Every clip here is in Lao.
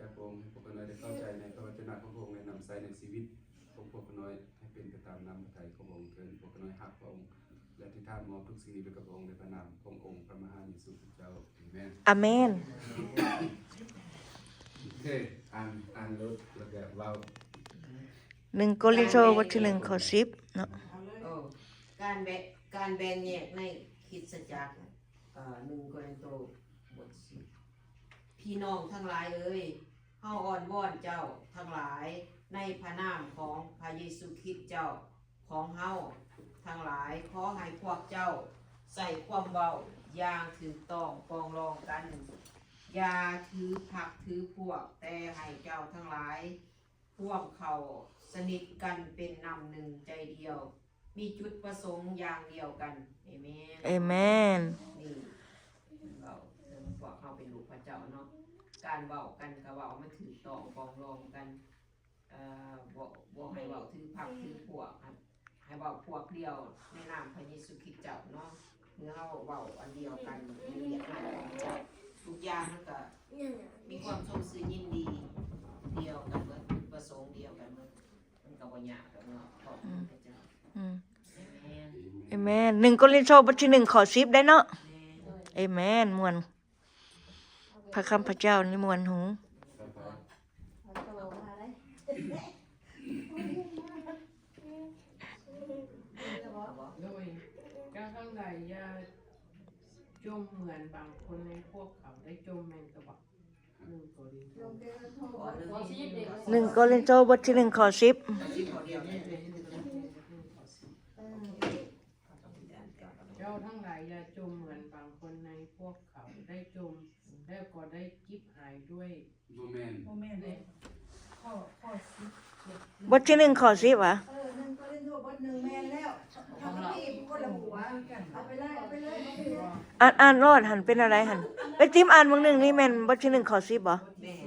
ຈາກພະອົງ ໃຫ້ພວກຂ້ານ້ອຍໄດ້ເຂົ້າໃຈໃນພະວັດຈະນະຂອງພະອົງ ແລະ ນຳໃຊ້ໃນຊີວິດຂອງພວກຂ້ານ້ອຍ ໃຫ້ເປັນໄປຕາມນ້ຳພະໄທຂອງພະອົງເທີ້ນ. ພວກຂ້ານ້ອຍຮັກພະອົງ ແລະ ອະທິຖານມອບທຸກສິ່ງນີ້ໄປກັບພະອົງ ໃນພະນາມຂອງອົງພະມະຫາເຢຊູຄຣິສເຈົ້າ. ອາເມນ. ອາເມນ. ໂອເຄ ອ່ານ ອ່ານລົດ ແລ້ວກໍເວົ້າ ໜຶ່ງໂກລິນໂທ ບົດທີໜຶ່ງ ຂໍ້ສິບເນາະ. ເອີ ການແບ່ງ ການແບ່ງແຍກໃນຄຣິສຕະຈັກ ເອີ ໜຶ່ງໂກລິນໂທ ບົດສິບ. ພີ່ນ້ອງທັງຫຼາຍເອີຍ, ເຮົາອ້ອນວອນເຈົ້າທັງຫຼາຍ ໃນພະນາມຂອງພະເຢຊູຄຣິສເຈົ້າຂອງເຮົາທັງຫຼາຍ, ຂໍໃຫ້ພວກເຈົ້າໃຊ້ຄວາມເວົ້າຢ່າງຖືກຕ້ອງປອງລອງກັນ, ຢ່າຖືພັກຖືພວກ, ແຕ່ໃຫ້ເຈົ້າທັງຫຼາຍ ພວມເຂົ້າສະໜິດກັນເປັນນ້ຳໜຶ່ງໃຈດຽວ, ມີຈຸດປະສົງຢ່າງດຽວກັນ. ເອເມນ. ເອເມນ. ນີ້ເວົ້າເຖິງພວກເຮົາເປັນລູກພະເຈົ້າເນາະ, ການເວົ້າກັນກະເວົ້າໃຫ້ມັນຖືກຕ້ອງປອງລອງກັນ, ເອີ ບໍ່ ບໍ່ໃຫ້ເວົ້າຖືພັກຖືພວກ, ໃຫ້ເວົ້າພວກດຽວໃນນາມພະເຢຊູຄຣິສເຈົ້າເນາະ. ເມື່ອເຮົາເວົ້າອັນດຽວກັນ ໃນວຽກງານຂອງເຈົ້າ ທຸກຢ່າງມັນກະມີຄວາມຊົມຊື່ນຍິນດີດຽວກັນເໝິດ, ປະສົງດຽວກັນເໝິດ, ມັນກະບໍ່ຍາກດອກເນາະ. ຂອບຄຸນພະເຈົ້າ. ອືມ ອືມ ເອເມນ. ເອເມນ. ໜຶ່ງໂກລິນໂທ ບົດທີໜຶ່ງ ຂໍ້ສິບໄດ້ເນາະ. ເອເມນ. ມ່ວນ ພະຄຳພະເຈົ້ານີ້ມ່ວນຫູ. ໂດຍ ເຈົ້າທັງຫຼາຍຢ່າຈົ່ມເໝືອນບາງຄົນໃນພວກເຂົາໄດ້ຈົ່ມແມ່ນຕະບະ. ໜຶ່ງໂກລິນໂທ ໜຶ່ງໂກລິນໂທ ບົດທີໜຶ່ງ ຂໍ້ສິບ. ເຈົ້າທັງຫຼາຍຢ່າຈົ່ມເໝືອນບາງຄົນໃນພວກເຂົາໄດ້ຈົ່ມ ແລ້ວກໍໄດ້ຈິບຫາຍດ້ວຍ. ບໍ່ແມ່ນ ບໍ່ແມ່ນເດ້ ຂໍ້ ຂໍ້ສິບເຈັດ ບົດທີໜຶ່ງ ຂໍ້ສິບຫວາ? ເອີ ໜຶ່ງໂກລິນໂທ ບົດໜຶ່ງ ແມ່ນແລ້ວ. ທຳພີຜູ້ຄົນລະຫົວ ເອົາໄປເລີຍ ເອົາໄປເລີຍ. ອ່ານ ອ່ານໂລດຫັ້ນ ເປັນແນວໃດຫັ້ນ? ໄປຕິມອ່ານເບິ່ງໜຶ່ງ ນີ້ແມ່ນບົດທີໜຶ່ງ ຂໍ້ສິບບໍ່? ແມ່ນ.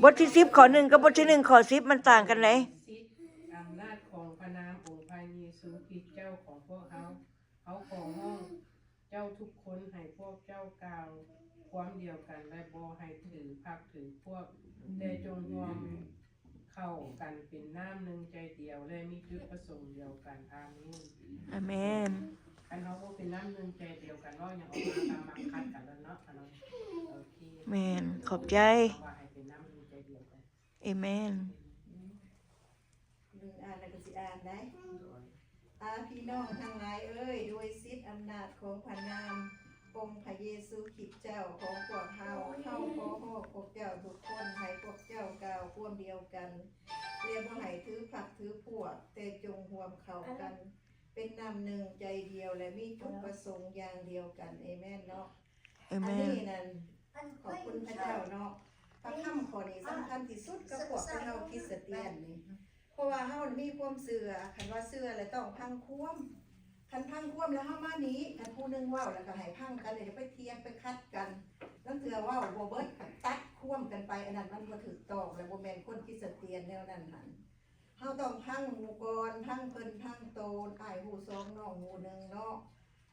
ບົດທີສິບ ຂໍ້ໜຶ່ງ ກັບບົດທີໜຶ່ງ ຂໍ້ສິບ ມັນຕ່າງກັນໃດ? ສິດ ອຳນາດຂອງພະນາມອົງພະເຢຊູຄຣິສເຈົ້າຂອງພວກເຮົາ, ເຮົາຂໍຮ້ອງ ເຈົ້າທຸກຄົນ ໃຫ້ພວກເຈົ້າກ່າວຄວາມດຽວກັນ ແລະ ບໍ່ໃຫ້ຖືພັກຖືພວກ, ແຕ່ຈົ່ງຮ່ວມເຂົ້າກັນເປັນນ້ຳໜຶ່ງໃຈດຽວ ແລະ ມີຈຸດປະສົງດຽວກັນ. ອາເມນ. ອາເມນ. ຄັນເຮົາບໍ່ເປັນນ້ຳໜຶ່ງໃຈດຽວກັນ ເວົ້າຫຍັງອອກມາກໍມັກຂັດກັນແລ້ວເນາະ. ໂອເຄ ແມ່ນ. ຂອບໃຈ. ເຮົາວ່າໃຫ້ເປັນນ້ຳໜຶ່ງໃຈດຽວກັນ. ເອເມນ. ໜຶ່ງອ່ານແລ້ວກໍຊິອ່ານໄດ້. ອາ ພີ່ນ້ອງທັງຫຼາຍເອີຍ, ໂດຍສິດອຳນາດຂອງພະນາມອົງພະເຢຊູຄຣິສເຈົ້າຂອງພວກເຮົາ, ເຮົາຂໍຮ້ອງພວກເຈົ້າທຸກຄົນ ໃຫ້ພວກເຈົ້າກ່າວຄວາມດຽວກັນ ແລະ ບໍ່ໃຫ້ຖືພັກຖືພວກ, ແຕ່ຈົ່ງຮ່ວມເຂົ້າກັນເປັນນ້ຳໜຶ່ງໃຈດຽວ ແລະ ມີຈຸດປະສົງຢ່າງດຽວກັນ. ເອເມນເນາະ. ເອເມນ. ອັນນີ້ນັ້ນ ຂອບຄຸນພະເຈົ້າເນາະ. ພະຄຳຂໍ້ນີ້ສຳຄັນທີ່ສຸດກັບພວກເຮົາຄຣິສຕຽນນີ້. ເພາະວ່າເຮົາມີຄວາມເຊື່ອ, ຄັນວ່າເຊື່ອແລ້ວຕ້ອງຟັງຄວາມ. ຄັນຟັງຄວາມແລ້ວເຮົາມານີ້, ຄັນຜູ້ໜຶ່ງເວົ້າແລ້ວກໍໃຫ້ຟັງກັນ, ຢ່າໄປຖຽງໄປຂັດກັນ. ລາງເທື່ອເວົ້າບໍ່ເບິດກໍຕັດຄວາມກັນໄປ, ອັນນັ້ນມັນບໍ່ຖືກຕ້ອງ ແລະ ບໍ່ແມ່ນຄົນຄຣິສຕຽນແນວນັ້ນຫັ້ນ. ເຮົາຕ້ອງຟັງໝູ່ກ່ອນ, ຟັງເພິ່ນ, ຟັງໂຕ, ອ້າຍຮູ້ສອງ, ນ້ອງຮູ້ໜຶ່ງເນາະ.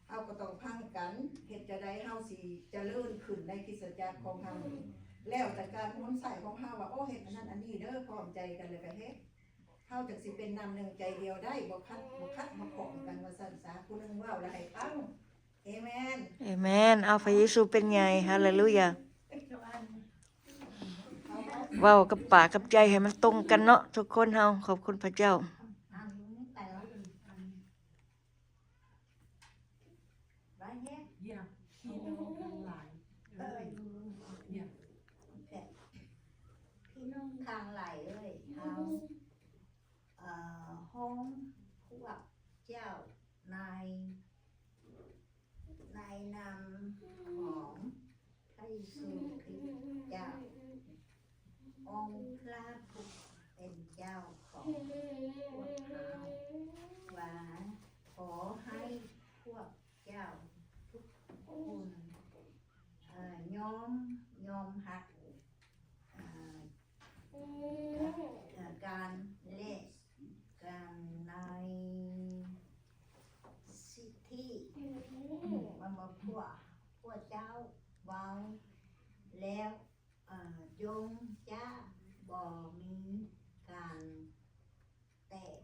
ເຮົາກໍຕ້ອງຟັງກັນ, ເຮັດຈັ່ງໃດເຮົາຊິຈະເລີນຂຶ້ນໃນຄຣິສຕະຈັກຂອງເຮົານີ້ ແລ້ວແຕ່ການໝູນໃຊ້ຂອງເຮົາວ່າ ໂອ້ ເຮັດອັນນັ້ນອັນນີ້ເດີ, ພ້ອມໃຈກັນແລ້ວກໍເຮັດ. ເຮົາຈັ່ງຊິເປັນນ້ຳໜຶ່ງໃຈດຽວໄດ້, ບໍ່ຂັດ, ບໍ່ຂັດ, ບໍ່ຂ້ອງກັນວ່າຊັ້ນຊະ. ຜູ້ໜຶ່ງເວົ້າແລ້ວໃຫ້ຟັງ. ເອເມນ. ເອເມນ. ເອົາ ພະເຢຊູເປັນໃຫຍ່. ຮາເລລູຢາ. ເວົ້າກັບປາກກັບໃຈໃຫ້ມັນຕົງກັນເນາະ ທຸກຄົນເຮົາ. ຂອບຄຸນພະເຈົ້າ. ວ່າແຮງ ຢ່າ ພີ່ນ້ອງທັງຫຼາຍເອີຍ ຢ່າ ພີ່ນ້ອງທັງຫຼາຍເອີຍ ເຮົາ ເອີ ຮ້ອງພວກເຈົ້າໃນ ໃນນາມຂອງພະເຢຊູຄຣິສເຈົ້າ ອົງພະຜູ້ເປັນເຈົ້າຂອງພວກເຮົາ ວ່າຂໍໃຫ້ພວກເຈົ້າທຸກຄົນ ເອີ ຍອມ ຍອມຮັບ ເອີ ເອີ ການແລກກັນໃນສິດທິ ວ່າເມື່ອພວກ ພວກເຈົ້າເວົ້າແລ້ວ ເອີ່ ຈົ່ງຈະບໍ່ມີການແຕກ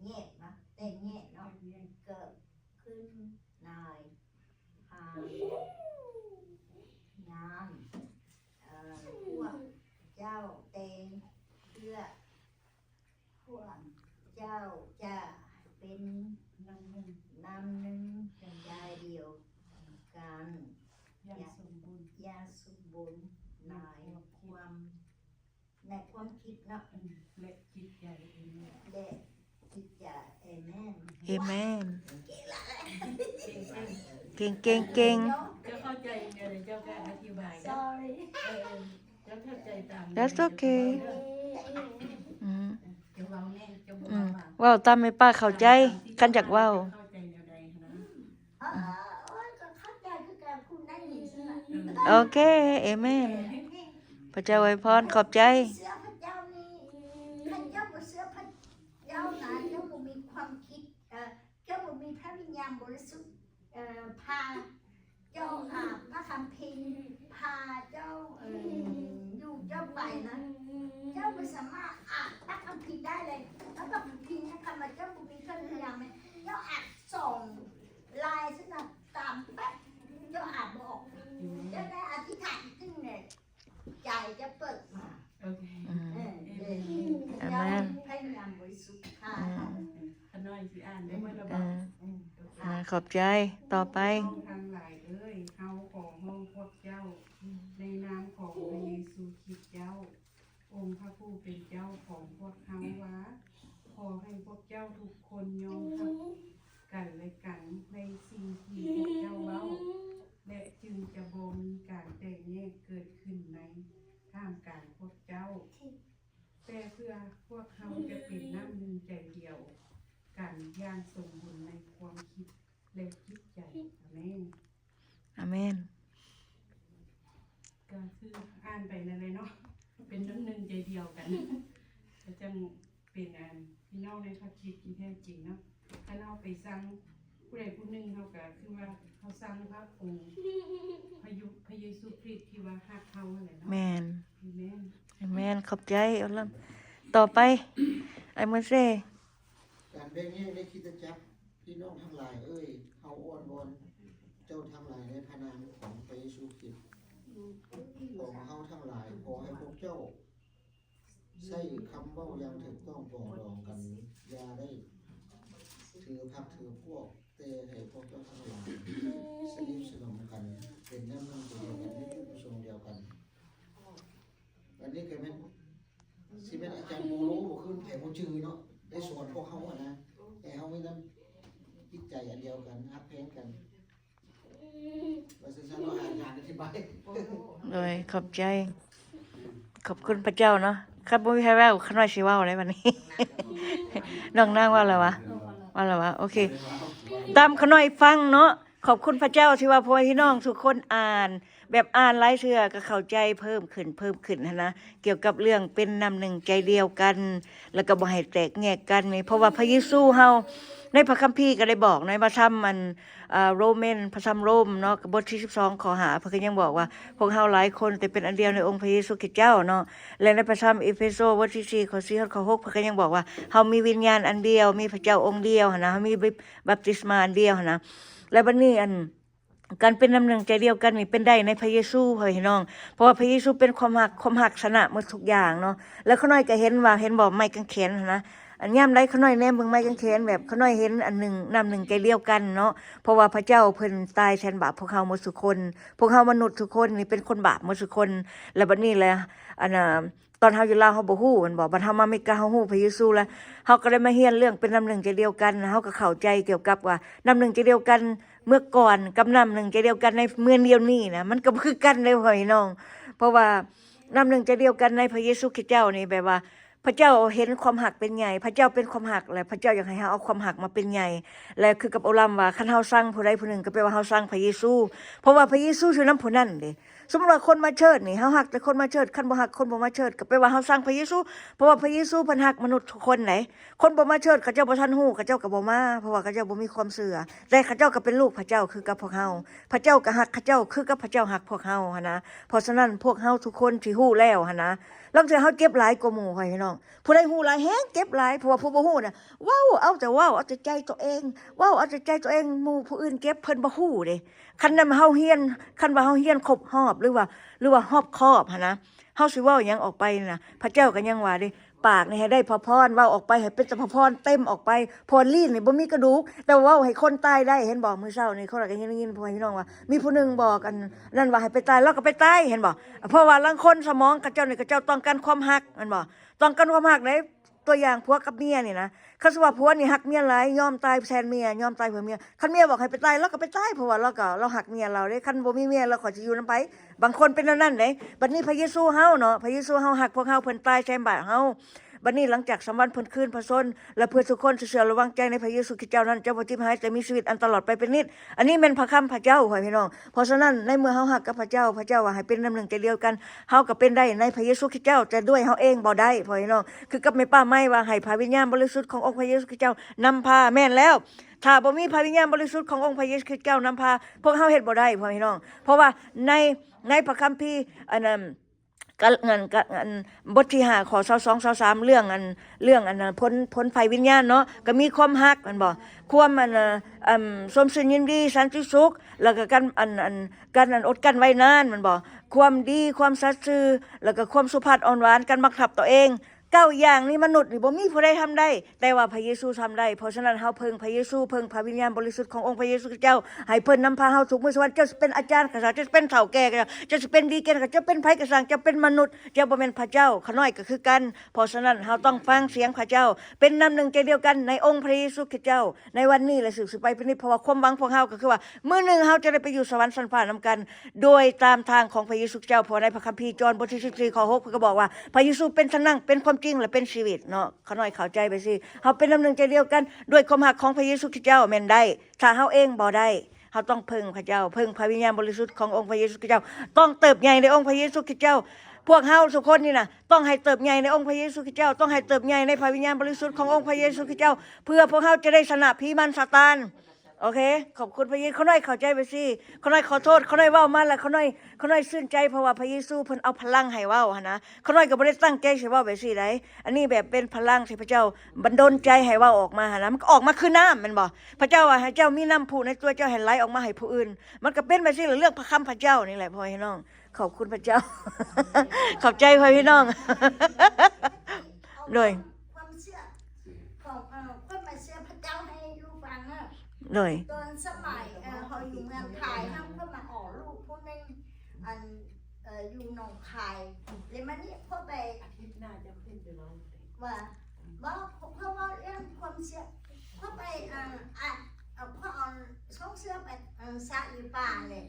ແຍກເນາະ ແຕກແຍກເນາະ ເກີດຂຶ້ນໃນພາຍາມ ເອີ່ ພວກເຈົ້າແຕ່ງເພື່ອ ພວກເຈົ້າຈະເປັນນ້ຳໜຶ່ງ ນ້ຳໜຶ່ງໃຈດຽວກັນ ຢ່າງສົມບູນ ຢ່າງສົມບູນໃນຄວາມ ໃນຄວາມຄິດເນາະ ອືມ ແລະຈິດໃຈ ແລະຈິດໃຈ ເອເມນ ເອເມນ ເກັ່ງໆໆ ເຈົ້າເຂົ້າໃຈແນວໃດເຈົ້າກໍອະທິບາຍເນາະ Sorry ເອີ ເຈົ້າເຂົ້າໃຈຕາມ That's okay ອືມ ເຈົ້າເວົ້າແນ່ ເຈົ້າບໍ່ ອືມ ເວົ້າ ເວົ້າຕາມແມ່ປ້າເຂົ້າໃຈ ຄັນຢາກເວົ້າ ເຈົ້າເຂົ້າໃຈແນວໃດຫັ້ນນະ ອືມ ເອີ ເອີ ເອີ ກໍເຂົ້າໃຈຄືກັນ ຜູ້ນັ້ນນີ້ ອືມ ໂອເຄ ເອເມນ ພະເຈົ້າອວຍພອນ ຂອບໃຈ ເຊື່ອພະເຈົ້ານີ້ ຄັນເຈົ້າບໍ່ເຊື່ອພະເຈົ້ານະ ເຈົ້າບໍ່ມີຄວາມຄິດ ເອີ ເຈົ້າບໍ່ມີພະວິນຍານບໍລິສຸດ ເອີ ພາເຈົ້າ ອາ ພະຄຳພີ ພາເຈົ້າ ເອີ ຢູ່ເຈົ້າໄປນະ ເຈົ້າບໍ່ສາມາດອ່ານພະຄຳພີໄດ້ເລີຍ ພະຄຳພີນະ ຄັນວ່າເຈົ້າບໍ່ມີພະວິນຍານ ເຈົ້າອ່ານສອງລາຍຊັ້ນນະ ຕາມແປັບ ເຈົ້າອ່ານບໍ່ອອກ ເຈົ້າໄດ້ອະທິຖານຈຶ່ງແຫຼະ ໃຈຈະເປີດມາ ໂອເຄ ອືມ ເອີ ເອີ ອາເມນ ພະວິນຍານບໍລິສຸດ ອືມ ຂ້ານ້ອຍຊິອ່ານໄດ້ໝົດລະບໍ່? ເອີ ເອີ ອາ ຂອບໃຈ ຕໍ່ໄປ ພີ່ນ້ອງທັງຫຼາຍເອີຍ ເຮົາຂໍຮ້ອງພວກເຈົ້າ ໃນນາມຂອງພະເຢຊູຄຣິດເຈົ້າ ອົງພະຜູ້ເປັນເຈົ້າຂອງພວກເຮົາວ່າ ຂໍໃຫ້ພວກເຈົ້າທຸກຄົນຍອມຮັບກັນແລະກັນໃນສິ່ງທີ່ພວກເຈົ້າເວົ້າ ແລະ ຈຶ່ງຈະບໍ່ມີການແຕກແຍກເກີດຂຶ້ນໃນທ່າມກາງພວກເຈົ້າ ແຕ່ເພື່ອພວກເຮົາຈະເປັນນ້ຳໜຶ່ງໃຈດຽວກັນຢ່າງສົມບູນໃນຄວາມຄິດ ແລະ ຈິດໃຈ. ອາເມນ. ອາເມນ. ກໍຄືອ່ານໄປນັ້ນແຫຼະເນາະ ເປັນນ້ຳໜຶ່ງໃຈດຽວກັນ ກໍຈັ່ງເປັນອັນພີ່ນ້ອງໃນພະຄຣິດທີ່ແທ້ຈິງເນາະ. ຄັນເຮົາໄປຊັງຜູ້ໃດຜູ້ໜຶ່ງ ເຮົາກໍຄືວ່າເຮົາຊັງພະອົງ ພະເຢ ພະເຢຊູຄຣິດທີ່ວ່າຮັກເຮົາຫັ້ນແຫຼະເນາະ. ແມ່ນ. ອາເມນ. ອາເມນ. ຂອບໃຈ ໂອລຳ. ຕໍ່ໄປ ອ້າຍໂມເຊ. ການແບ່ງແຍກໃນຄຣິສຕະຈັກ ພີ່ນ້ອງທັງຫຼາຍເອີຍ, ເຮົາອ້ອນວອນເຈົ້າທັງຫຼາຍໃນພະນາມຂອງພະເຢຊູຄຣິດຂອງເຮົາທັງຫຼາຍ, ຂໍໃຫ້ພວກເຈົ້າໃຊ້ຄຳເວົ້າຢ່າງຖືກຕ້ອງປອງດອງກັນ, ຢ່າໄດ້ຖືພັກຖືພວກ, ແຕ່ໃຫ້ພວກເຈົ້າທັງຫຼາຍສະໜິດສະໜົມກັນ, ເປັນນ້ຳໜຶ່ງໃຈດຽວກັນ, ມີຈຸດປະສົງດຽວກັນ. ອັນນີ້ກໍແມ່ນ ຊິແມ່ນອາຈານໂປໂລ ບໍ່ຄືໃຜບໍ່ຈື່ເນາະ ໄດ້ສອນພວກເຮົາຫັ້ນນະ ໃຫ້ເຮົາມີນ້ຳຈິດໃຈອັນດຽວກັນ ຮັກແພງກັນ ວ່າຊັ້ນຊະເນາະ ອາຈານອະທິບາຍ. ໂດຍ ຂອບໃຈ ຂອບຄຸນພະເຈົ້າເນາະ. ຄັນບໍ່ມີໃຜເວົ້າ ຂ້ານ້ອຍຊິເວົ້າໄດ໋ບັດນີ້. ນ້ອງນາງເວົ້າແລ້ວຫວາ? ເວົ້າແລ້ວຫວາ? ໂອເຄ ຕາມຂ້ານ້ອຍຟັງເນາະ. ຂອບຄຸນພະເຈົ້າທີ່ວ່າພໍ່ແມ່ພີ່ນ້ອງທຸກຄົນອ່ານ ແບບອ່ານຫຼາຍເທື່ອກໍເຂົ້າໃຈເພີ່ມຂຶ້ນ ເພີ່ມຂຶ້ນຫັ້ນນະ ກ່ຽວກັບເລື່ອງເປັນນ້ຳໜຶ່ງໃຈດຽວກັນ ແລ້ວກໍບໍ່ໃຫ້ແຕກແຍກກັນນີ້ ເພາະວ່າພະເຢຊູເຮົາໃນພະຄຳພີກໍໄດ້ບອກໃນພະທຳອັນ ອາ ໂຣແມນ ພະທຳໂຣມເນາະ ບົດທີສິບສອງ ຂໍ້ຫ້າ ເພິ່ນກໍຍັງບອກວ່າ ພວກເຮົາຫຼາຍຄົນແຕ່ເປັນອັນດຽວໃນອົງພະເຢຊູຄຣິດເຈົ້າເນາະ ແລະ ໃນພະທຳເອເຟໂຊ ບົດທີສີ່ ຂໍ້ສີ່ຮອດຂໍ້ຫົກ ເພິ່ນກໍຍັງບອກວ່າ ເຮົາມີວິນຍານອັນດຽວ ມີພະເຈົ້າອົງດຽວຫັ້ນນະ ເຮົາມີ ບັບຕິສມາອັນດຽວຫັ້ນນະ ແລະ ບັດນີ້ອັນ ການເປັນນ້ຳໜຶ່ງໃຈດຽວກັນນີ້ເປັນໄດ້ໃນພະເຢຊູ ພໍ່ແມ່ພີ່ນ້ອງ ເພາະວ່າພະເຢຊູເປັນຄວາມຮັກ ຄວາມຮັກຊະນະໝົດທຸກຢ່າງເນາະ. ແລ້ວຂ້ານ້ອຍກໍເຫັນວ່າ ເຫັນບໍ່ ໄມ້ກາງແຂນຫັ້ນນະ ອັນຍາມໃດຂ້ານ້ອຍແນມເບິ່ງໄມ້ກາງແຂນ ແບບຂ້ານ້ອຍເຫັນອັນໜຶ່ງ ນ້ຳໜຶ່ງໃຈດຽວກັນເນາະ ເພາະວ່າພະເຈົ້າເພິ່ນຕາຍແທນບາບພວກເຮົາໝົດທຸກຄົນ ພວກເຮົາມະນຸດທຸກຄົນນີ້ເປັນຄົນບາບໝົດທຸກຄົນ. ແລ້ວບັດນີ້ແຫຼະ ອັນ ອາ ຕອນເຮົາຢູ່ລາວເຮົາບໍ່ຮູ້ແມ່ນບໍ່? ບັດເຮົາມາເມກາເຮົາຮູ້ພະເຢຊູແລ້ວ ເຮົາກໍໄດ້ມາຮຽນເລື່ອງເປັນນ້ຳໜຶ່ງໃຈດຽວກັນ ເຮົາກໍເຂົ້າໃຈກ່ຽວກັບວ່ານ້ຳໜຶ່ງໃຈດຽວກັນເມື່ອກ່ອນກັບນ້ຳໜຶ່ງໃຈດຽວກັນໃນເມື່ອດຽວນີ້ນະ ມັນກໍບໍ່ຄືກັນເດ້ພໍ່ພີ່ນ້ອງ. ເພາະວ່ານ້ຳໜຶ່ງໃຈດຽວກັນໃນພະເຢຊູຄຣິດເຈົ້ານີ້ແບບວ່າ ພະເຈົ້າເຫັນຄວາມຮັກເປັນໃຫຍ່, ພະເຈົ້າເປັນຄວາມຮັກ ແລະ ພະເຈົ້າຢາກໃຫ້ເຮົາເອົາຄວາມຮັກມາເປັນໃຫຍ່. ແລະ ຄືກັບໂອລຳວ່າ ຄັນເຮົາຊັງຜູ້ໃດຜູ້ໜຶ່ງ ກໍແປວ່າເຮົາຊັງພະເຢຊູ, ເພາະວ່າພະເຢຊູຢູ່ນຳຜູ້ນັ້ນເດ້. ສົມມຸດວ່າຄົນມາເຊີດນີ້ ເຮົາຮັກແຕ່ຄົນມາເຊີດ, ຄັນບໍ່ຮັກຄົນບໍ່ມາເຊີດ ກໍແປວ່າເຮົາຊັງພະເຢຊູ, ເພາະວ່າພະເຢຊູເພິ່ນຮັກມະນຸດທຸກຄົນເດ້. ຄົນບໍ່ມາເຊີດ ເຂົາເຈົ້າບໍ່ທັນຮູ້, ເຂົາເຈົ້າກໍບໍ່ມາ, ເພາະວ່າເຂົາເຈົ້າບໍ່ມີຄວາມເຊື່ອ. ແຕ່ເຂົາເຈົ້າກໍເປັນລູກພະເຈົ້າຄືກັບພວກເຮົາ, ພະເຈົ້າກໍຮັກເຂົາເຈົ້າຄືກັບພະເຈົ້າຮັກພວກເຮົາຫັ້ນນະ. ເພາະສະນັ້ນ ພວກເຮົາທຸກຄົນທີ່ຮູ້ແລ້ວຫັ້ນນະ, ລາງເທື່ອເຮົາເຈັບຫຼາຍກວ່າໝູ່ ພໍ່ພີ່ນ້ອງ. ຜູ້ໃດຮູ້ຫຼາຍແຮງເຈັບຫຼາຍ, ເພາະວ່າຜູ້ບໍ່ຮູ້ນະ ເວົ້າເອົາແຕ່ເວົ້າ ເອົາແຕ່ໃຈຕົວເອງ, ເວົ້າເອົາແຕ່ໃຈຕົວເອງ, ໝູ່ຜູ້ອື່ນເຈັບເພິ່ນບໍ່ຮູ້ເດ້. ຄັນນຳເຮົາຮຽນ, ຄັນວ່າເຮົາຮຽນຄົບຮອບ ຫຼືວ່າ ຫຼືວ່າຮອບຄອບຫັ້ນນະ, ເຮົາຊິເວົ້າຫຍັງອອກໄປນະ ພະເຈົ້າກໍຍັງວ່າເດ້, ປາກນີ້ໃຫ້ໄດ້ພະພອນ, ເວົ້າອອກໄປໃຫ້ເປັນແຕ່ພະພອນເຕັມອອກໄປ, ເພາະວ່າລີ້ນນີ້ບໍ່ມີກະດູກ, ແຕ່ວ່າເວົ້າໃຫ້ຄົນຕາຍໄດ້. ເຫັນບໍ່? ມື້ເຊົ້ານີ້ຂ້ອຍກໍຍັງໄດ້ຍິນພໍ່ພີ່ນ້ອງວ່າ ມີຜູ້ໜຶ່ງບອກອັນນັ້ນວ່າໃຫ້ໄປຕາຍ, ລາວກໍໄປຕາຍ, ເຫັນບໍ່? ເພາະວ່າລາງຄົນສະໝອງເຂົາເຈົ້ານີ້ ເຂົາເຈົ້າຕ້ອງການຄວາມຮັກ, ແມ່ນບໍ່? ຕ້ອງການຄວາມຮັກເດ້. ຕົວຢ່າງຜົວກັບເມຍນີ້ນະ, ຄັນສົມມຸດວ່າຜົວນີ້ຮັກເມຍຫຼາຍ ຍອມຕາຍແທນເມຍ, ຍອມຕາຍເພື່ອເມຍ. ຄັນເມຍບອກໃຫ້ໄປຕາຍ ລາວກໍໄປຕາຍ, ເພາະວ່າລາວກໍ ລາວຮັກເມຍລາວເດ້. ຄັນບໍ່ມີເມຍ ລາວກໍຈະຢູ່ນຳໃຜ? ບາງຄົນເປັນແນວນັ້ນເດ້. ບັດນີ້ພະເຢຊູເຮົາເນາະ, ພະເຢຊູເຮົາຮັກພວກເຮົາ, ເພິ່ນຕາຍແທນບາບເຮົາ. ບັດນີ້ຫຼັງຈາກສາມວັນເພິ່ນຄືນພະຊົນ, ແລະ ເພື່ອທຸກຄົນທີ່ເຊື່ອ ແລະ ວາງໃຈໃນພະເຢຊູຄຣິສເຈົ້ານັ້ນ ຈະບໍ່ຖິ້ມຫາຍ ແຕ່ມີຊີວິດອັນຕະຫຼອດໄປເປັນນິດ. ອັນນີ້ແມ່ນພະຄຳພະເຈົ້າ ພໍ່ພີ່ນ້ອງ. ເພາະສະນັ້ນ ໃນເມື່ອເຮົາຮັກກັບພະເຈົ້າ, ພະເຈົ້າວ່າໃຫ້ເປັນນ້ຳໜຶ່ງໃຈດຽວກັນ, ເຮົາກໍເປັນໄດ້ໃນພະເຢຊູຄຣິສເຈົ້າ, ແຕ່ດ້ວຍເຮົາເອງບໍ່ໄດ້ ພໍ່ພີ່ນ້ອງ. ຄືກັບແມ່ປ້າໄມ້ວ່າ ໃຫ້ພະວິນຍານບໍລິສຸດຂອງອົງພະເຢຊູຄຣິສເຈົ້ານຳພາ, ແມ່ນແລ້ວ. ຖ້າບໍ່ມີພະວິນຍານບໍລິສຸດຂອງອົງພະເຢຊູຄຣິສເຈົ້ານຳພາ, ພວກເຮົາເຮັດບໍ່ໄດ້ ພໍ່ພີ່ນ້ອງ. ເພາະວ່າໃນ, ໃນພະຄຳພີ ອັນນັ້ນ ກະ ອັນ ກະ ອັນ ບົດທີຫ້າ ຂໍ້ຊາວສອງ ຊາວສາມ ເລື່ອງອັນ ເລື່ອງອັນ ອັນ ຜົນ ຜົນໄຟວິນຍານເນາະ, ກໍມີຄວາມຮັກ ແມ່ນບໍ່? ຄວາມອັນ ອັນ ຊວມຊື່ນຍິນດີ, ສັນຕິສຸກ, ແລ້ວກໍການ ອັນ ອັນ ການອັນອົດກັ້ນໄວ້ນານ ແມ່ນບໍ່? ຄວາມດີ, ຄວາມສັດຊື່, ແລ້ວກໍຄວາມສຸພາບອ່ອນຫວານ, ການບັງຄັບຕົວເອງ. ເກົ້າຢ່າງນີ້ມະນຸດນີ້ບໍ່ມີຜູ້ໃດທຳໄດ້, ແຕ່ວ່າພະເຢຊູທຳໄດ້. ເພາະສະນັ້ນ ເຮົາເພິ່ງພະເຢຊູ, ເພິ່ງພະວິນຍານບໍລິສຸດຂອງອົງພະເຢຊູຄຣິສເຈົ້າ, ໃຫ້ເພິ່ນນຳພາເຮົາທຸກມື້. ສ່ວນເຈົ້າຊິເປັນອາຈານກໍຊ່າງ, ເຈົ້າຊິເປັນເຖົ້າແກ່ກໍຊ່າງ, ເຈົ້າຊິເປັນດີເກນກໍ, ເຈົ້າເປັນໃຜກໍຊ່າງ, ເຈົ້າເປັນມະນຸດ, ເຈົ້າບໍ່ແມ່ນພະເຈົ້າ. ຂ້ານ້ອຍກໍຄືກັນ. ເພາະສະນັ້ນ ເຮົາຕ້ອງຟັງສຽງພະເຈົ້າ, ເປັນນ້ຳໜຶ່ງໃຈດຽວກັນໃນອົງພະເຢຊູຄຣິສເຈົ້າ ໃນວັນນີ້ ແລະ ສືບໄປເປັນນິດ, ເພາະວ່າຄວາມຫວັງພວກເຮົາກໍຄືວ່າ ມື້ໜຶ່ງເຮົາຈະໄດ້ໄປຢູ່ສະຫວັນຊັ້ນຟ້ານຳກັນ ໂດຍຕາມທາງຂອງພະເຢຊູຄຣິສເຈົ້າ. ເພາະໃນພະຄຳພີຈອນບົດທີສິບສີ່ ຂໍ້ຫົກ ເພິ່ນກໍບອກວ່າ ພະເຢຊູເປັນທາງນຳ, ເປັນຄວາມຈິງ ແລະ ເປັນຊີວິດເນາະ. ຂ້ານ້ອຍເຂົ້າໃຈໄປຊິ, ເຮົາເປັນນ້ຳໜຶ່ງໃຈດຽວກັນດ້ວຍຄວາມຮັກຂອງພະເຢຊູຄຣິສເຈົ້າ ແມ່ນໄດ້. ຖ້າເຮົາເອງບໍ່ໄດ້, ເຮົາຕ້ອງເພິ່ງພະເຈົ້າ, ເພິ່ງພະວິນຍານບໍລິສຸດຂອງອົງພະເຢຊູຄຣິສເຈົ້າ, ຕ້ອງເຕີບໃຫຍ່ໃນອົງພະເຢຊູຄຣິສເຈົ້າ. ພວກເຮົາທຸກຄົນນີ້ນະ ຕ້ອງໃຫ້ເຕີບໃຫຍ່ໃນອົງພະເຢຊູຄຣິສເຈົ້າ, ຕ້ອງໃຫ້ເຕີບໃຫຍ່ໃນພະວິນຍານບໍລິສຸດຂອງອົງພະເຢຊູຄຣິສເຈົ້າ, ເພື່ອພວກເຮົາຈະໄດ້ຊະນະຜີມານຊາຕານ. ໂອເຄ ຂອບຄຸນພະເຢຊູ. ຂ້ານ້ອຍເຂົ້າໃຈໄປຊິ, ຂ້ານ້ອຍຂໍໂທດ, ຂ້ານ້ອຍເວົ້າມາແລ້ວ ຂ້ານ້ອຍ ຂ້ານ້ອຍຊື່ນໃຈ ເພາະວ່າພະເຢຊູເພິ່ນເອົາພະລັງໃຫ້ເວົ້າຫັ້ນນະ. ຂ້ານ້ອຍກໍບໍ່ໄດ້ຕັ້ງໃຈຊິເວົ້າແບບຊີ້ໃດ, ອັນນີ້ແບບເປັນພະລັງທີ່ພະເຈົ້າບັນດົນໃຈໃຫ້ເວົ້າອອກມາຫັ້ນນະ, ມັນກໍອອກມາຄືນ້ຳ ແມ່ນບໍ່? ພະເຈົ້າວ່າໃຫ້ເຈົ້າມີນ້ຳພຸໃນຕົວເຈົ້າ ໃຫ້ໄຫຼອອກມາໃຫ້ຜູ້ອື່ນ, ມັນກໍເປັນແບບຊີ້ແຫຼະ. ເລື່ອງພະຄຳພະເຈົ້ານີ້ແຫຼະ ພໍ່ແມ່ພີ່ນ້ອງ. ຂອບຄຸນພະເຈົ້າ. ຂອບໃຈພໍ່ແມ່ພີ່ນ້ອງ. ໂດຍ ຄວາມເຊື່ອຂອງ ເອີ ຄົນມາເຊື່ອພະເຈົ້າໃຫ້ລູກຟັງເນາະ. ໂດຍ ຕອນສະໄໝ ເອີ ເຮົາຢູ່ເມືອງໄທ ເຮົາກໍມາອອກລູກຜູ້ໜຶ່ງ ອັນ ເອີ ຢູ່ໜອງຄາຍ ແລ້ວມານີ້ພວກໄປ ອາທິດໜ້າຈະຂຶ້ນໄປເວົ້າ ວ່າ ບໍ່ ເພາະເວົ້າເລື່ອງຄວາມເຊື່ອ ເພາະໄປ ເອີ ອາ ເອີ ເພາະເອົາ ສົ່ງເຊື້ອໄປ ເອີ ສະຢູ່ປ່າແຫຼະ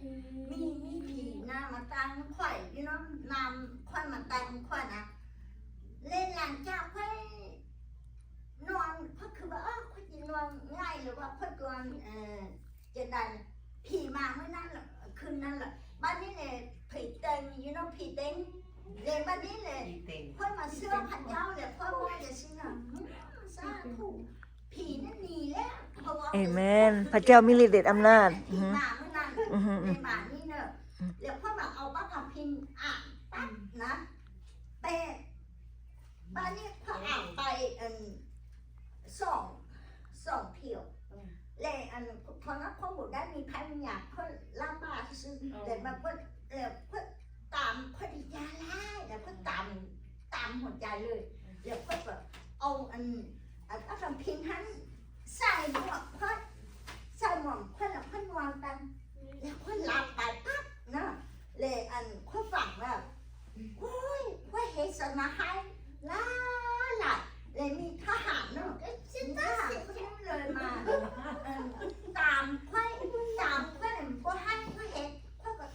ມີ ມີຜີນະມາຕາມຂ້ອຍຢູ່ເນາະ ນຳຂ້ອຍມາຕາມຂ້ອຍນະ ແລະ ຫຼັງຈາກຂ້ອຍນອນ ຂ້ອຍຄືວ່າ ເອີ ຂ້ອຍຊິນອນງ່າຍ ຫຼືວ່າຂ້ອຍນອນ ເອີ ຈັ່ງໃດ ຜີມາມື້ນັ້ນລະ ຄືນນັ້ນລະ ບັດນີ້ແຫຼະ ຜີເຕັງຢູ່ເນາະ ຜີເຕັງ ແລະ ບັດນີ້ແຫຼະ ຂ້ອຍມາເຊື່ອພະເຈົ້າ ແລະ ຂ້ອຍວ່າຈັ່ງຊີ້ນະ ອືມ ສາທຸ ຜີນັ້ນໜີແລ້ວ ເພາະວ່າ ເອເມນ ພະເຈົ້າມີລິດເດດອຳນາດ ອືຮຶ ມາມື້ນັ້ນ ອືຮຶ ໃນບ້ານນີ້ເນາະ ແລ້ວຂ້ອຍວ່າເອົາປາກກາພິມອ່ານປັບນະ ແປ ບາດນີ້ຂ້ອຍອ່ານໄປ ອັນ ສອງ ສອງຖ້ຽວ ແລະ ອັນ ເພາະວ່າຂ້ອຍບໍ່ໄດ້ມີໄພມີຫຍັງ ຂ້ອຍລຳບາກຊື່ໆ ແລະ ມາເພິ່ນ ແລ້ວເພິ່ນຕາມ ຂ້ອຍດີໃຈຫຼາຍ ແລ້ວເພິ່ນຕາມ ຕາມຫົວໃຈເລີຍ ແລ້ວຂ້ອຍກໍເອົາ ອັນ ອັນ ອັນຄຳພິມຫັ້ນໃສ່ໝວກຂ້ອຍ ໃສ່ໝວກຂ້ອຍ ແລ້ວຂ້ອຍນອນໄປ ແລ້ວຂ້ອຍຫຼັບໄປປັບນະ ແລະ ອັນ ຂ້ອຍຝັນວ່າ ໂອ້ຍ ຂ້ອຍເຮັດສະນະໄຮຫຼາຍໆ ແລະ ມີທະຫານເນາະ ທະຫານເພິ່ນເລີຍມາ ເອີ ຕາມຂ້ອຍ ຕາມຂ້ອຍ ບໍ່ໃຫ້ຂ້ອຍເຮັດ ຂ້ອຍກໍ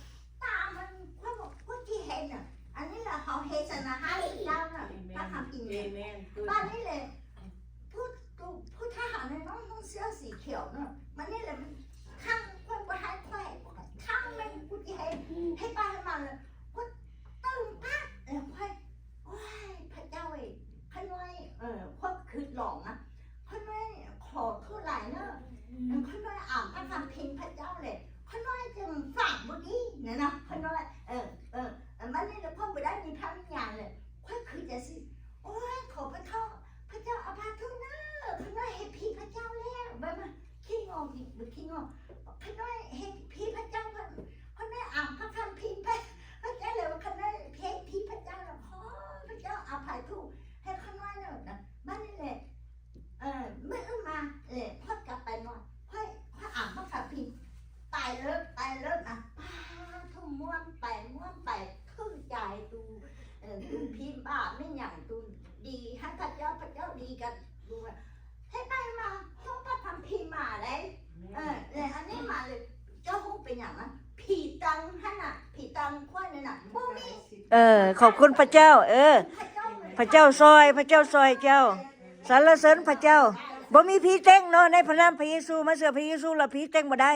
ຕາມມັນ ຂ້ອຍບອກ ຂ້ອຍຊິເຮັດນະ ອັນນີ້ລະເຮົາເຮັດສະນະໄຮເຈົ້ານະ ພະຄຳອີງ ເອເມນ ເອີ ຂອບຄຸນພະເຈົ້າ. ເອີ ພະເຈົ້າຊ່ອຍ ພະເຈົ້າຊ່ອຍເຈົ້າ. ສັນລະເສີນພະເຈົ້າ. ບໍ່ມີຜີເຕັງເນາະ ໃນພະນາມພະເຢຊູ. ມາເຊື່ອພະເຢຊູລະຜີເຕັງບໍ່ໄດ້.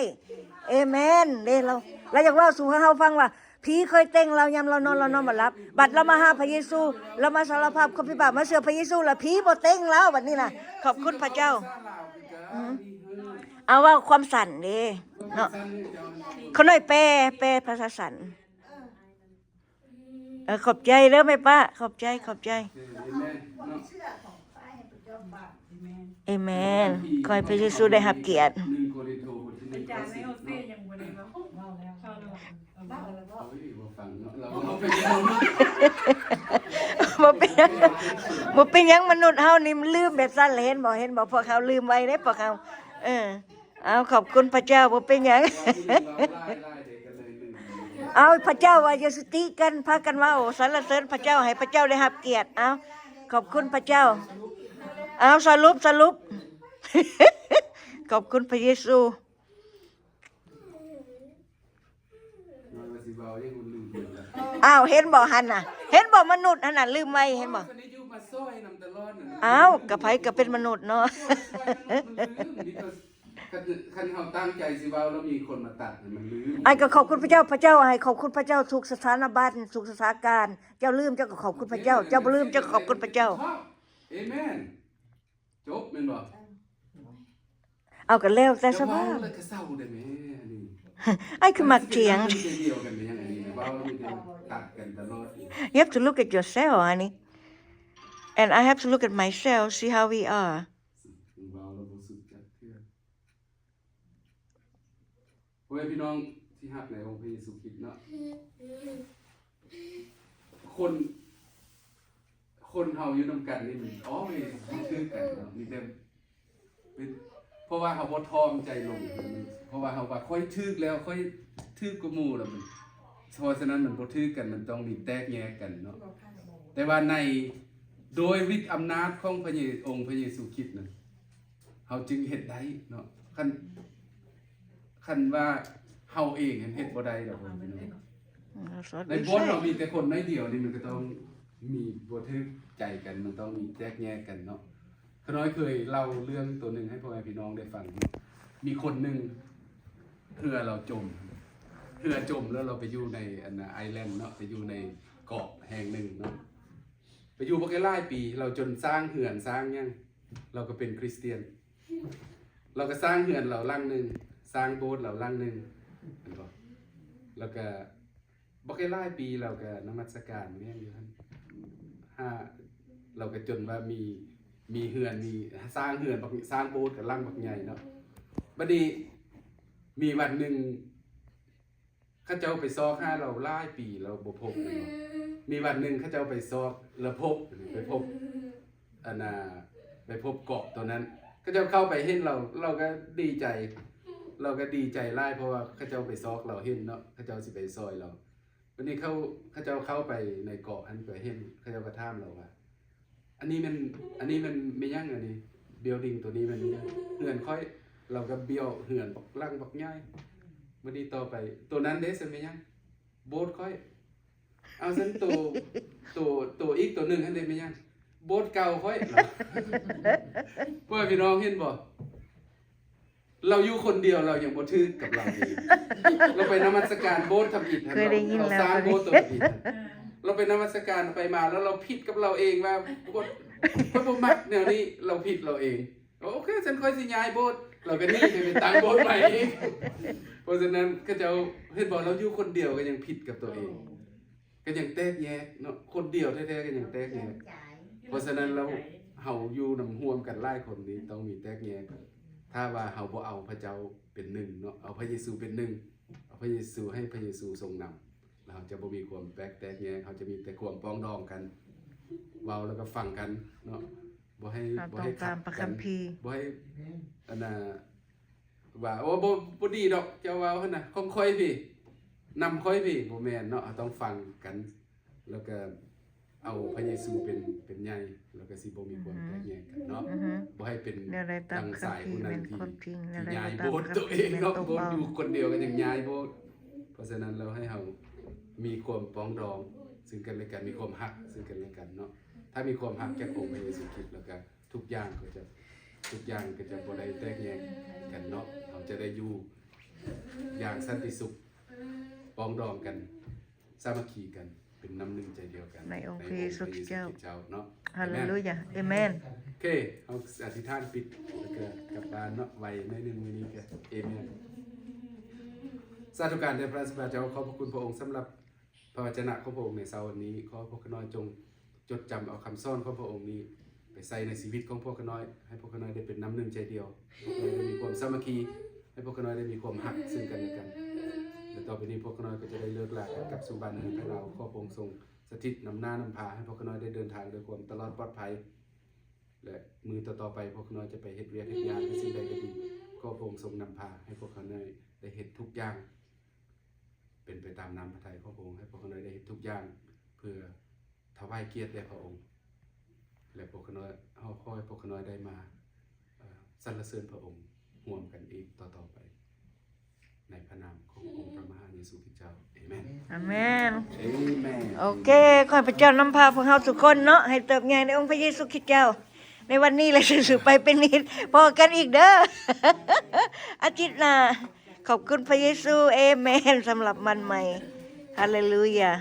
ເອເມນເດ້. ລາວ ລາວຢາກເວົ້າສູ່ເຮົາຟັງວ່າ ຜີເຄີຍເຕັງລາວຍາມລາວນອນ ລາວນອນບໍ່ຫຼັບ. ບັດລາວມາຫາພະເຢຊູ ລາວມາສາລະພາບຄວາມຜິດບາບ ມາເຊື່ອພະເຢຊູລະ ຜີບໍ່ເຕັງລາວບັດນີ້ນະ. ຂອບຄຸນພະເຈົ້າ. ອືມ ເອົາເວົ້າຄວາມສັນເດ້ເນາະ. ຂ້ານ້ອຍແປ ແປພາສາສັນ. ເອີ ຂອບໃຈເດີແມ່ປ້າ ຂອບໃຈ ຂອບໃຈ. ເອເມນ. ຂໍໃຫ້ພະເຢຊູໄດ້ຮັບກຽດ. ບໍ່ເປັນຫຍັງ ມະນຸດເຮົານີ້ລືມແບບຊັ້ນແຫຼະ ເຫັນບໍ່ ເຫັນບໍ່ ພວກເຮົາລືມໄວເດ້ພວກເຮົາ. ເອີ ເອົາ ຂອບຄຸນພະເຈົ້າ ບໍ່ເປັນຫຍັງ. ເອົາ ພະເຈົ້າວ່າຢ່າສະຕິກັນ ພາກັນເວົ້າສັນລະເສີນພະເຈົ້າ ໃຫ້ພະເຈົ້າໄດ້ຮັບກຽດ. ເອົາ ຂອບຄຸນພະເຈົ້າ. ເອົາ ສະຫຼຸບ ສະຫຼຸບ ຂອບຄຸນພະເຢຊູ. ວ່າຊິເວົ້າຫຍັງ ມັນລືມເບິດແລ້ວ. ອ້າວ ເຫັນບໍ່ຫັ້ນນະ ເຫັນບໍ່ ມະນຸດຫັ້ນນະ ລືມໄວ ເຫັນບໍ່? ເອົາ ກະໃຜກະເປັນມະນຸດເນາະ. ຄັນ ຄັນເຮົາຕັ້ງໃຈຊິເວົ້າ ແລ້ວມີຄົນມາຕັດໃຫ້ມັນລືມ. ອ້າຍກໍຂອບຄຸນພະເຈົ້າ ພະເຈົ້າໃຫ້ຂອບຄຸນພະເຈົ້າທຸກສະຖານະບັນ ທຸກສະຖານະການ. ເຈົ້າລືມ ເຈົ້າກໍຂອບຄຸນພະເຈົ້າ ເຈົ້າບໍ່ລືມ ເຈົ້າກໍຂອບຄຸນພະເຈົ້າ. ເອເມນ. ຈົບແມ່ນບໍ່? ເອົາ ກໍແລ້ວແຕ່ສະພາບ. ເຈົ້າເວົ້າແລ້ວກໍເຊົາໄດ້ແມ່ ອັນນີ້. ອ້າຍຄືມັກຖຽງ. ດຽວກັນແມ່ນຫຍັງ ອັນນີ້ເວົ້າແລ້ວມີແຕ່ຕັດກັນຕະຫຼອດ. You have to look at yourself, honey. And I have to look at myself, see how we are. ເວົ້າແລ້ວບໍ່ສຸດຈັກເທື່ອ. ໂອ້ຍ ພີ່ນ້ອງທີ່ຮັກໃນອົງພະເຢຊູຄຣິດເນາະ, ຄົນ ຄົນເຮົາຢູ່ນຳກັນນີ້ມັນ ໂອ້ຍ ບໍ່ຖືກກັນເນາະ, ມີແຕ່ເປັນ ເພາະວ່າເຮົາບໍ່ຖ່ອມໃຈລົງ, ເພາະວ່າເຮົາວ່າຂ້ອຍຖືກແລ້ວ, ຂ້ອຍຖືກກວ່າໝູ່ແລ້ວ, ມັນ ເພາະສະນັ້ນມັນບໍ່ຖືກກັນ, ມັນຕ້ອງມີແຕກແຍກກັນເນາະ. ແຕ່ວ່າໃນ ໂດຍລິດອຳນາດຂອງພະເຢ ອົງພະເຢຊູຄຣິດນັ້ນ ເຮົາຈຶ່ງເຮັດໄດ້ເນາະ. ຄັນ ຄັນວ່າເຮົາເອງຫັ້ນເຮັດບໍ່ໄດ້ດອກ. ໃນໂບດເຮົາມີແຕ່ຄົນໜ້ອຍດຽວນີ້ ມັນກໍຕ້ອງມີບໍ່ຖືກໃຈກັນ, ມັນຕ້ອງມີແຕກແຍກກັນເນາະ. ຂ້ານ້ອຍເຄີຍເລົ່າເລື່ອງໂຕໜຶ່ງໃຫ້ພໍ່ແມ່ພີ່ນ້ອງໄດ້ຟັງເນາະ. ມີຄົນໜຶ່ງເຮືອລາວຈົມ, ເຮືອຈົມແລ້ວລາວໄປຢູ່ໃນ ອັນນ່າ ໄອແລນເນາະ, ໄປຢູ່ໃນເກາະແຫ່ງໜຶ່ງເນາະ, ໄປຢູ່ບັກຫຼາຍປີ, ລາວຈົນສ້າງເຮືອນສ້າງຫຍັງ, ລາວກໍເປັນຄຣິສຕຽນ. ລາວກໍສ້າງເຮືອນລາວຫຼັງໜຶ່ງ, ສ້າງໂບດລາວຫຼັງໜຶ່ງ, ແມ່ນບໍ່? ແລ້ວກໍບັກຫຼາຍປີ ລາວກໍນະມັດສະການແມ່ນຢູ່ຫັ້ນ, ຫາ ລາວກໍຈົນວ່າມີ ມີເຮືອນ ມີ ສ້າງເຮືອນບັກ ສ້າງໂບດກັນຫຼັງບັກໃຫຍ່ເນາະ. ບັດນີ້ມີວັນໜຶ່ງ ເຂົາເຈົ້າໄປຊອກຫາລາວຫຼາຍປີແລ້ວບໍ່ພົບແມ່ນບໍ່? ມີວັນໜຶ່ງເຂົາເຈົ້າໄປຊອກແລ້ວພົບ, ໄປພົບ ອັນນ່າ ໄປພົບເກາະໂຕນັ້ນ. ເຂົາເຈົ້າເຂົ້າໄປເຫັນລາວ, ລາວກໍດີໃຈ, ລາວກໍດີໃຈຫຼາຍ ເພາະວ່າເຂົາເຈົ້າໄປຊອກລາວເຫັນເນາະ, ເຂົາເຈົ້າຊິໄປຊ່ອຍລາວ. ບັດນີ້ເຂົາ ເຂົາເຈົ້າເຂົ້າໄປໃນເກາະຫັ້ນ ໄປເຫັນ, ເຂົາເຈົ້າກໍຖາມລາວວ່າ ອັນນີ້ແມ່ນ ອັນນີ້ແມ່ນ ແມ່ນຫຍັງ? ອັນນີ້ building ໂຕນີ້ແມ່ນຫຍັງ? ເຮືອນຂ້ອຍ. ລາວກໍບ້ຽວເຮືອນບັກຫຼັງບັກໃຫຍ່. ບັດນີ້ຕໍ່ໄປ ໂຕນັ້ນເດ້ ຊັ້ນແມ່ນຫຍັງ? ໂບດຂ້ອຍ. ເອົາ ຊັ້ນໂຕ ໂຕ ໂຕອີກໂຕໜຶ່ງຫັ້ນເດ້ ແມ່ນຫຍັງ? ໂບດເກົ່າຂ້ອຍ. ພໍ່ແມ່ພີ່ນ້ອງເຫັນບໍ່? ລາວຢູ່ຄົນດຽວ ລາວຍັງບໍ່ຖືກກັບລາວເອງ. ລາວໄປນະມັດສະການໂບດທຳອິດຫັ້ນ, ເຮົາສ້າງໂບດໂຕທຳອິດຫັ້ນ, ລາວໄປນະມັດສະການໄປມາ ແລ້ວລາວຜິດກັບລາວເອງວ່າ ໂບດ ຂ້ອຍບໍ່ມັກແນວນີ້, ລາວຜິດລາວເອງ. ໂອເຄ ຊັ້ນຂ້ອຍຊິຍ້າຍໂບດ, ລາວກໍໜີໄປຕັ້ງໂບດໃໝ່ອີກ. ເພາະສະນັ້ນ ເຂົາເຈົ້າເຫັນບໍ່, ລາວຢູ່ຄົນດຽວກໍຍັງຜິດກັບຕົວເອງ. ກໍຍັງແຕກແຍກເນາະ, ຄົນດຽວແທ້ໆກໍຍັງແຕກແຍກ. ເພາະສະນັ້ນແລ້ວ ເຮົາຢູ່ນຳຮ່ວມກັນຫຼາຍຄົນນີ້ຕ້ອງມີແຕກແຍກ. ຖ້າວ່າເຮົາບໍ່ເອົາພະເຈົ້າເປັນໜຶ່ງເນາະ, ເອົາພະເຢຊູເປັນໜຶ່ງ, ເອົາພະເຢຊູ ໃຫ້ພະເຢຊູຊົງນຳ, ແລ້ວເຮົາຈະບໍ່ມີຄວາມແຕກ ແຕກແຍກ, ເຮົາຈະມີແຕ່ຄວາມປອງດອງກັນ, ເວົ້າແລ້ວກໍຟັງກັນເນາະ, ບໍ່ໃຫ້ ເຮົາຕ້ອງຕາມພະຄຳພີ, ບໍ່ໃຫ້ ອັນນ່າ ວ່າ ໂອ້ ບໍ່ ບໍ່ດີດອກ ເຈົ້າເວົ້າຫັ້ນນະ, ຂອງຂ້ອຍພີ້ ນຳຂ້ອຍພີ້. ບໍ່ແມ່ນເນາະ, ເຮົາຕ້ອງຟັງກັນ ແລ້ວກໍເອົາພະເຢຊູເປັນ ເປັນໃຫຍ່, ແລ້ວກໍຊິບໍ່ມີຄວາມແຕກແຍກກັນເນາະ. ບໍ່ໃຫ້ເປັນດັ່ງຊາຍຜູ້ນັ້ນທີ່ ທີ່ຍ້າຍໂບດຕົວເອງເນາະ, ໂບດຢູ່ຄົນດຽວກໍຍັງຍ້າຍໂບດ. ເພາະສະນັ້ນແລ້ວ ໃຫ້ເຮົາມີຄວາມປອງດອງ ຊຶ່ງກັນແລະກັນ ມີຄວາມຮັກຊຶ່ງກັນແລະກັນເນາະ. ຖ້າມີຄວາມຮັກຈາກອົງພະເຢຊູຄຣິດ ແລ້ວກໍທຸກຢ່າງກໍຈະ ທຸກຢ່າງກໍຈະບໍ່ໄດ້ແຕກແຍກກັນເນາະ. ເຮົາຈະໄດ້ຢູ່ຢ່າງສັນຕິສຸກ ປອງດອງກັນ ສາມັກຄີກັນ ເປັນນ້ຳໜຶ່ງໃຈດຽວກັນ ໃນອົງພະເຢຊູຄຣິດເຈົ້າເນາະ. ຮາເລລູຢາ ເອເມນ. ໂອເຄ ເຮົາອະທິຖານປິດ ແລ້ວກໍກັບບ້ານເນາະ. ໄວໜ້ອຍໜຶ່ງມື້ນີ້ກໍ ເອເມນ. ສາທຸການແດ່ພະເຈົ້າ, ຂອບພະຄຸນພະອົງສຳລັບ ພະວະຈະນະຂອງພະອົງໃນເຊົ້າວັນນີ້. ຂໍໃຫ້ພວກຂ້ານ້ອຍຈົ່ງຈົດຈຳເອົາຄຳສອນຂອງພະອົງນີ້ໄປໃສ່ໃນຊີວິດຂອງພວກຂ້ານ້ອຍ, ໃຫ້ພວກຂ້ານ້ອຍໄດ້ເປັນນ້ຳໜຶ່ງໃຈດຽວ, ໃຫ້ພວກຂ້ານ້ອຍໄດ້ມີຄວາມສາມັກຄີ, ໃຫ້ພວກຂ້ານ້ອຍໄດ້ມີຄວາມຮັກຊຶ່ງກັນແລະກັນ. ແລະຕໍ່ໄປນີ້ພວກຂ້ານ້ອຍກໍຈະໄດ້ເລີກລາກັນກັບສູ່ບ້ານເຮືອນໄທລາວ. ຂໍພະອົງຊົງສະຖິດນຳໜ້ານຳພາ ໃຫ້ພວກຂ້ານ້ອຍໄດ້ເດີນທາງດ້ວຍຄວາມຕະຫຼອດປອດໄພ ແລະມື້ຕໍ່ໆໄປພວກຂ້ານ້ອຍຈະໄປເຮັດວຽກເຮັດງານ ຫຼືສິ່ງໃດກໍດີ, ຂໍພະອົງຊົງນຳພາ ໃຫ້ພວກຂ້ານ້ອຍໄດ້ເຮັດທຸກຢ່າງ ເປັນໄປຕາມນ້ຳພະໄທຂອງພະອົງ, ໃຫ້ພວກຂ້ານ້ອຍໄດ້ເຮັດທຸກຢ່າງເພື່ອຖວາຍກຽດແດ່ພະອົງ ແລະພວກຂ້ານ້ອຍ ຂໍໃຫ້ພວກຂ້ານ້ອຍໄດ້ມາ ເອີ ສັນລະເສີນພະອົງຮ່ວມກັນອີກຕໍ່ໆໄປ ໃນພະນາມຂອງອົງພະມະຫາເຢຊູຄຣິດເຈົ້າ. ເອເມນ. ອາເມນ. ເອເມນ. ໂອເຄ, ຂໍໃຫ້ພະເຈົ້ານຳພາພວກເຮົາທຸກຄົນເນາະ ໃຫ້ເຕີບໃຫຍ່ໃນອົງພະເຢຊູຄຣິດເຈົ້າ ໃນວັນນີ້ ແລະສືບໆໄປເປັນນິດ. ພໍ້ກັນອີກເດີ ອາທິດໜ້າ. ຂອບຄຸນພະເຢຊູ. ເອເມນ. ສຳລັບວັນໃໝ່. ຮາເລລູຢາ.